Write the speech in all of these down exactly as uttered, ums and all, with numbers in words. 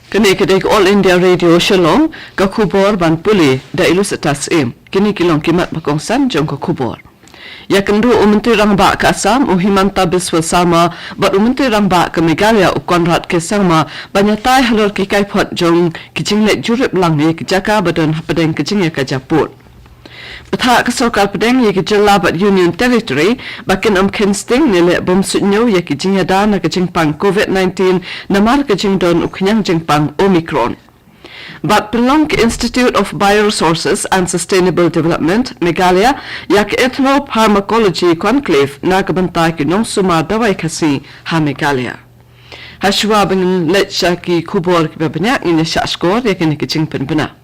Kane ka dei ka All India Radio Shillong, ka khubor ban pule da i Lusetas Syiem. Kine ki long ki mat ba kongsan jong ka khubor. Ïakynduh u Myntri Rangbah ka Assam, u Himanta Biswa Sarma, bad u Myntri Rangbah ka Meghalaya, u Conrad K Sangma, ban ïatai halor ki kaiphod jong ki jingleit jurip lang ïa ki jaka ba don hapdeng ka jingïakajia pud. Bthah ka sorkar pdeng ïa ki jylla bad Union Territory ba kin ym kheiñ sting ne leh bym suidñiew ïa ki jingïada na ka jingpang covid nineteen namar ka jingdon u khñiang jingpang Omicron. Bad pynlong ka Institute of Bioresources and Sustainable Development, Meghalaya, ïa ka Ethnopharmacology Conclave na ka bynta ki nongsumar dawai Khasi ha Meghalaya. Hashwa ban leit sha ki khubor kiba bniah, ngin ïa shah shkor ïa kine ki jingpynbna.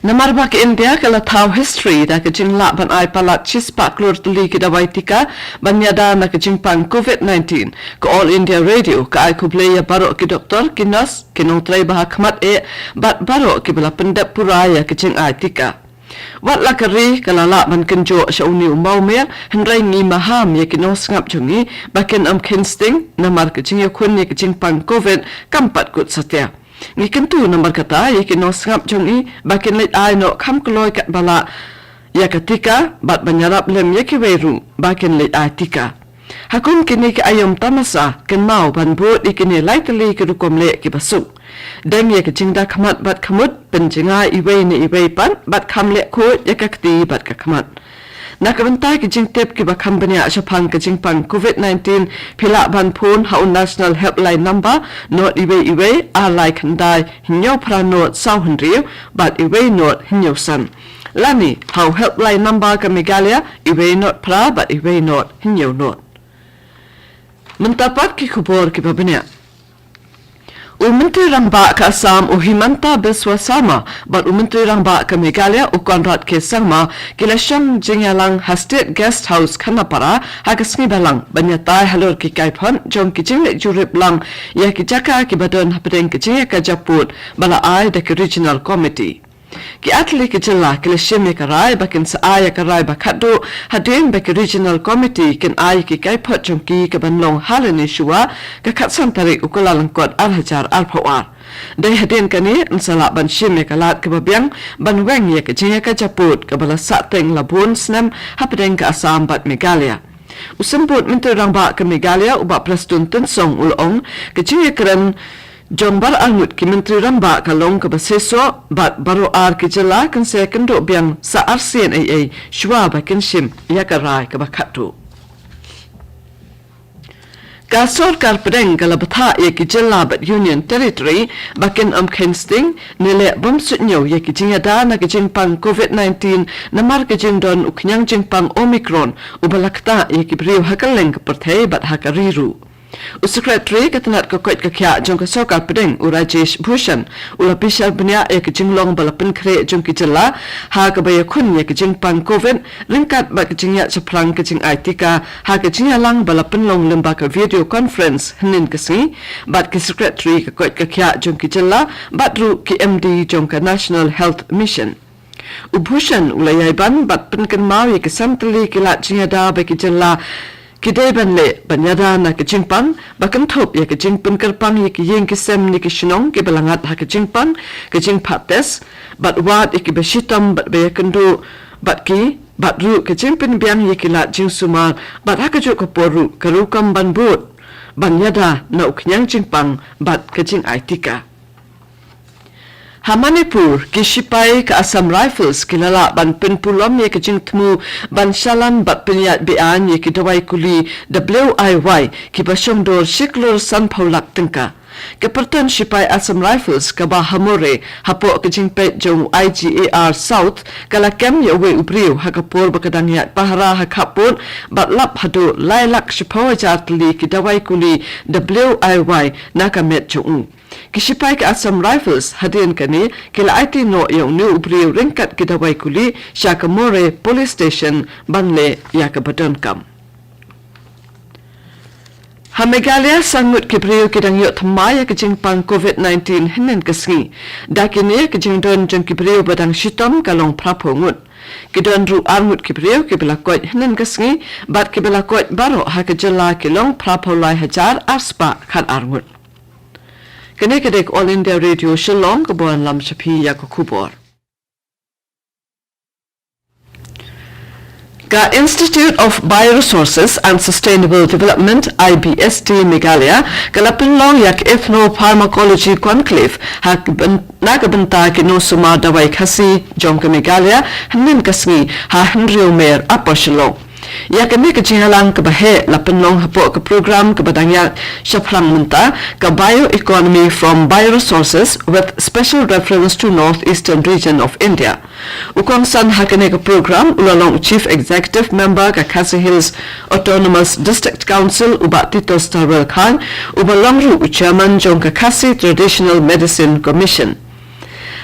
Namar ba ka India ka la thaw history da ka jinglah ban ai palat shispah klur tylli ki dawai tika ban ïada na ka jingpang covid nineteen, ka All India Radio ka ai khublei ïa baroh ki doktor, ki nurse, ki nongtrei ba ha khmat eh, bad baroh kiba la pyndep pura ïa ka jingai tika. Wat la ka ri ka la lah ban kynjoh sha une u mawmer, hynrei ngi maham ïa ki nongsngap jong ngi ba kin ym kheiñ sting namar ka jingïakhun ïa ka jingpang covid kam pat kut satia. Ngi kyntu namar kata ïa ki nongsngap jong ngi ba kin leit ai noh kham kloi katba lah ïa ka tika, bad ban ïarap lem ïa kiwei ruh ba kin leit ai tika. Ha kum kine ki aïom tamasa, kynmaw ban bud ïa kine lai tylli ki rukom leh kiba suk. Deng ïa ka jingda khmat bad khmut, pynjngai iwei na iwei pat bad kham leh khuid ïa ka kti bad ka khmat. Na ka bynta ki jingtip kiba kham bniah shaphang ka jingpang covid nineteen, phi lah ban phone ha u National Helpline Number not iwei iwei ar lai khyndai hynñiew phra not saw hynriew bad iwei not hynñiew san, lane ha u Helpline Number ka Meghalaya iwei not phra bad iwei not hynñiew not. Mynta pat ki khubor kiba bniah. U Myntri Rangbah ka Assam, u Himanta Biswa Sarma, bad u Myntri Rangbah ka Meghalaya, u Conrad K Sangma, ki la shong jingïalang ha State Guest House Khanapara ha ka sngi Balang ban ïatai halor ki kaiphod jong ki jingleit jurip lang ïa ki jaka kiba don hapdeng ka jingïakajia pud ba la ai da ka Regional Committee. Ki artylli ki jylla ki la shim ïa ka rai ba kin sa ai ïa ka rai ba khatduh hadien ba ki Regional Committee kin ai ïa ki kaiphod jong ki kaban long ha lane shuwa ka khatsan tarik u Kyllalyngkot ar hajar arphew ar. Dei hadien kane yn sa lah ban shim ïa ka lad kaba biang ban weng ïa ka jingïakajia pud kaba la sahteng la bun snem hapdeng ka Assam bad Meghalaya. U Symbud Myntri Rangbah ka Meghalaya, u Bah Prestone Tynsong, u la ong ka jingïakren jong baroh arngut ki Myntri Rangbah ka long kaba seisoh bad baroh ar ki jylla kin sa ïakynduh biang sa arsien eiei shuwa ba kin shim ïa ka rai kaba khatduh. Ka sorkar pdeng ka la bthah ïa ki jylla bad Union Territory ba kin ym kheiñ sting ne leh bym suidñiew ïa ki jingïada na ka jingpang covid nineteen namar ka jingdon u khñiang jingpang Omicron uba la ktah ïa ki briew ha kylleng ka pyrthei bad ha ka ri ruh. U Secretary ka tnat ka koit ka khiah jong ka sorkar pdeng, u Rajesh Bhushan, u la bishar bniah ïa ka jinglong ba la pynkhreh jong ki jylla ha kaba ïakhun ïa ka jingpang covid ryngkat bad ka jingïaid shaphrang ka jingai tika ha ka jingïalang ba la pynlong lyngba ka video conference hynnin ka sngi bad ki Secretary ka koit ka khiah jong ki jylla bad ruh ki M D jong ka National Health Mission. U Bhushan u la ïai ban bad pynkynmaw ïa ki san tylli ki lad jingïada ba ki jylla ki dei ban leh ban ïada na ka jingpang, ba kynthup ïa ka jingpynkyrpang ïa ki ïing ki sem ne ki shnong kiba la ngat ha ka jingpang, ka jingphah test bad wad ïa kiba shitom bad ba ïakynduh bad ki, bad ruh ka jingpynbiang ïa ki lad jingsumar bad ha kajuh ka por ruh ka rukom ban bud ban ïada na u khñiang jingpang bad ka jingai tika. Ha Manipur, ki shipai ka Assam Rifles ki la lah ban pynpulom ïa ka jingthmu ban shalan bad pynïaid beaiñ ïa ki dawai kuli W I Y kiba shongdor shi klur sanphew lak tyngka. Ka pyrton shipai Assam Rifles kaba ha Moreh hapoh ka jingpeit jong I G A R South ka la kem ïa uwei u briew ha ka por ba ka dang ïaid pahara ha khappud bad lap haduh lai lak shiphew hajar tylli ki dawai kuli W I Y na ka met jong u. Ki shipai ka Assam Rifles hadien kane ki la aiti noh ïa une u briew ryngkat ki dawai kuli sha ka Moreh Police Station ban leh ïa kaba donkam. Ha Meghalaya, san ngut ki briew ki dang ïoh thymmai ïa ka jingpang covid nineteen hynnin ka sngi. Da kine, ka jingdon jong ki briew ba dang shitom ka long phra phew ngut. Ki don ruh ar ngut ki briew kiba la koit hynnin ka sngi, bad kiba la koit baroh ha ka jylla ki long phra phew lai hajar ar spah khat ar ngut. Kane ka dei ka All India Radio Shillong kaba wanlam sha phi ïa ka khubor. Ka Institute of Bioresources and Sustainable Development, I B S D Meghalaya, ka la pynlong ïa ka Ethno-Pharmacology Conclave ha ka byn-, na ka bynta ki nongsumar dawai Khasi jong ka Meghalaya hynnin ka sngi ha Hynriewmer, Upper Shillong. Ïa kane ka jingïalang kaba heh la pynlong hapoh ka program kaba dang ïaid shaphrang mynta, ka Bioeconomy from Bioresources with Special Reference to North Eastern Region of India. U kongsan ha kane ka program u la long Chief Executive Member ka Khasi Hills Autonomous District Council, u Bah Titos Tarwel Chyne, uba long ruh u Chairman jong ka Khasi Traditional Medicine Commission.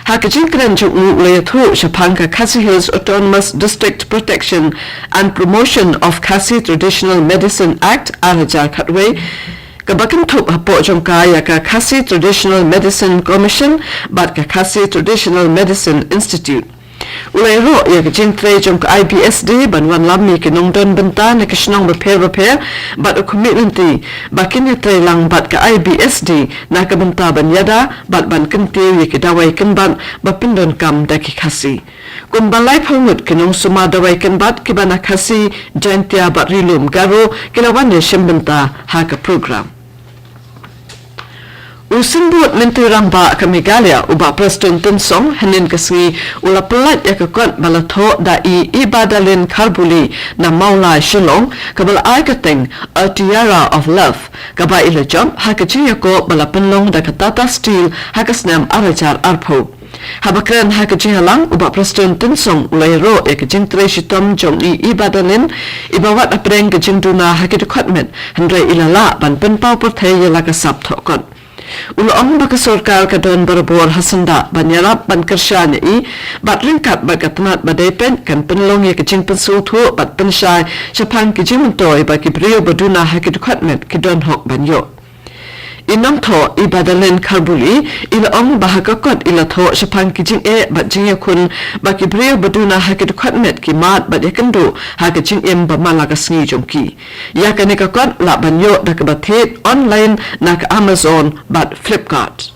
Ha ka jingkren jong u, u la ïathuh shaphang ka Khasi Hills Autonomous District Protection and Promotion of Khasi Traditional Medicine Act ar hajar khatwei, kaba kynthup hapoh jong ka ïa ka Khasi Traditional Medicine Commission bad ka Khasi Traditional Medicine Institute. U la ïaroh ïa ka jingtrei jong ka I B S D ban wanlam ïa ki nongdon bynta na ki shnong bapher bapher, bad u khmih lynti ba kin ïatrei lang bad ka I B S D na ka bynta ban ïada bad ban kyntiew ïa ki dawai kynbat ba pyndonkam da ki Khasi. Kumba laiphew ngut ki nongsumar dawai kynbat kiba na Khasi, Jaintia bad Ri Lum Garo ki la wan ïashim bynta ha ka program. U Symbud Myntri Rangbah ka Meghalaya, u Bah Prestone Tynsong, hynnin ka sngi u la pyllait ïa ka kot ba la thoh da i Ibadalin Kharbuli na Mawlai, Shillong, kaba la ai kyrteng A Tiara of Love, kaba i la jop ha ka jingïakop ba la pynlong da ka Tata Steel ha ka snem ar hajar arphew. Haba kren ha ka jingïalang, u Bah Prestone Tynsong u la ïaroh ïa ka jingtrei shitom jong i Ibadalin, iba wad hapdeng ka jingduna ha ki dkhot met, hynrei i la lah ban pynpaw pyrthei ïa la ka sap thoh kot. U la ong ba ka sorkar ka don barabor ha syndah ban ïarap ban kyrshan ïa i, bad ryngkat bad ka tnat ba dei peit kan pynlong ïa ka jingpynsngewthuh bad pynshai shaphang ki jingmyntoi ba ki briew ba duna ha ki dkhot met ki don hok ban ïoh. I nongthoh Ibadalin Kharbuli i la ong ba ha ka kot i la thoh shaphang ki jingeh bad jingïakhun ba ki briew ba duna ha ki dkhot met ki mad bad ïakynduh ha ka jingim ba man la ka sngi jong ki. Ïa kane ka kot lah ban ïoh da kaba thied online na ka Amazon bad Flipkart.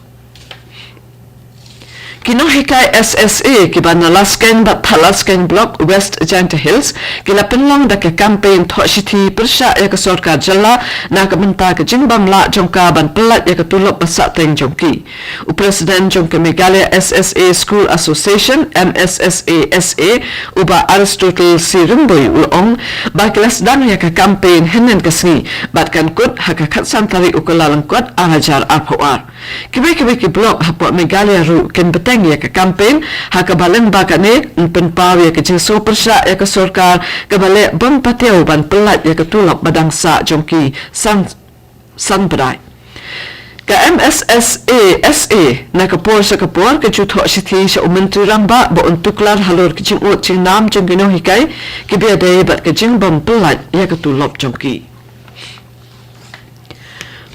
Ki nonghikai S S A kiba na Laskeiñ bad Thadlaskeiñ Block, West Jaintia Hills, ki la pynlong da ka campaign thoh shithi pyrshah ïa ka sorkar jylla na ka bynta ka jingbym lah jong ka ban pyllait ïa ka tulop ba sahteng jong ki. U President jong ka Meghalaya S S A School Association, M S S A S A, u Bah Aristotle C Rymbui u la ong ba ki la sdang ïa ka campaign hynnin ka sngi bad kan kut ha ka khatsan tarik u Kyllalyngkot ar hajar arphew ar. Kiwei kiwei ki block hapoh Meghalaya ruh kin bteng ïa ka campaign, ha kaba lyngba kane yn pynpaw ïa ka jingsngew pyrshah ïa ka sorkar kaba leh bym patiaw ban pyllait ïa ka tulop ba dang sah jong ki san, san bnai. Ka M S S A S A na ka por sha ka por ka ju thoh shithi sha u Myntri Rangbah ba un tuklar halor ki jingud jingnam jong ki nonghikai kiba ïadei bad ka jingbym pyllait ïa ka tulop jong ki.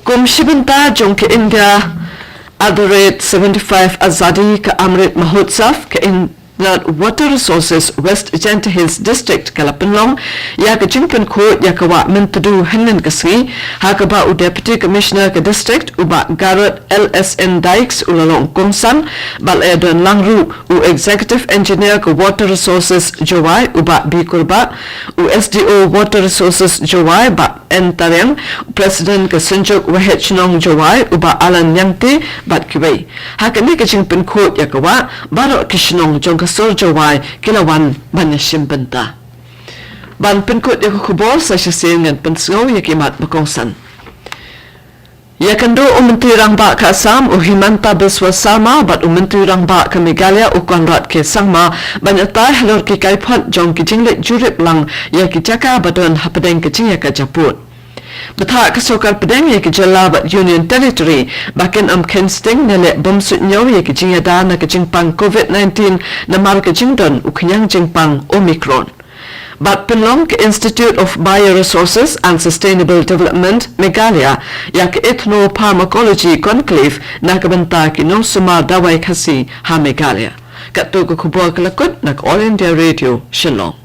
Kum shi bynta jong ka India at the rate seventy-five Azadi, ka Amrit Mahotsav, ka Indrad Water Resources West Jaintia Hills District ka la pynlong ïa ka jingpynkhuid ïa ka wah Myntdu hynnin ka sngi, ha kaba u Deputy Commissioner ka District, u Bah Garod L S N Dykes, u la long kongsan, bad la ïadon lang ruh u Executive Engineer ka Water Resources Jowai, u Bah B Kurbah, u S D O Water Resources Jowai, Bah N Tariang, President ka Synjuk Waheh Chnong Jowai, u Bah Alan Niangte, bad kiwei. Ha kane ka jingpynkhuid ïa ka wah, baroh ki shnong jong ka sor Jowai ki la wan ban ïashim bynta. Ban pynkut ïa ka khubor, sa shisien ngan pynsngew ïa ki mat ba kongsan. Ïakynduh u Myntri Rangbah ka Assam, u Himanta Biswa Sarma, bad u Myntri Rangbah ka Meghalaya, u Conrad K Sangma, ban ïatai halor ki kaiphod jong ki jingleit jurip lang ïa ki jaka ba don hapdeng ka jingïakajia pud. Bthah ka sorkar pdeng ïa ki jylla bad Union Territory ba kin ym kheiñ sting ne leh bym suidñiew ïa ki jingïada na ka jingpang covid nineteen namar ka jingdon u khñiang jingpang Omicron. Bad pynlong ka Institute of Bioresources and Sustainable Development Meghalaya ïa ka Ethnopharmacology Conclave na ka bynta ki nongsumar dawai Khasi ha Meghalaya. Katto ka khubor ka la kut na ka All India Radio Shillong.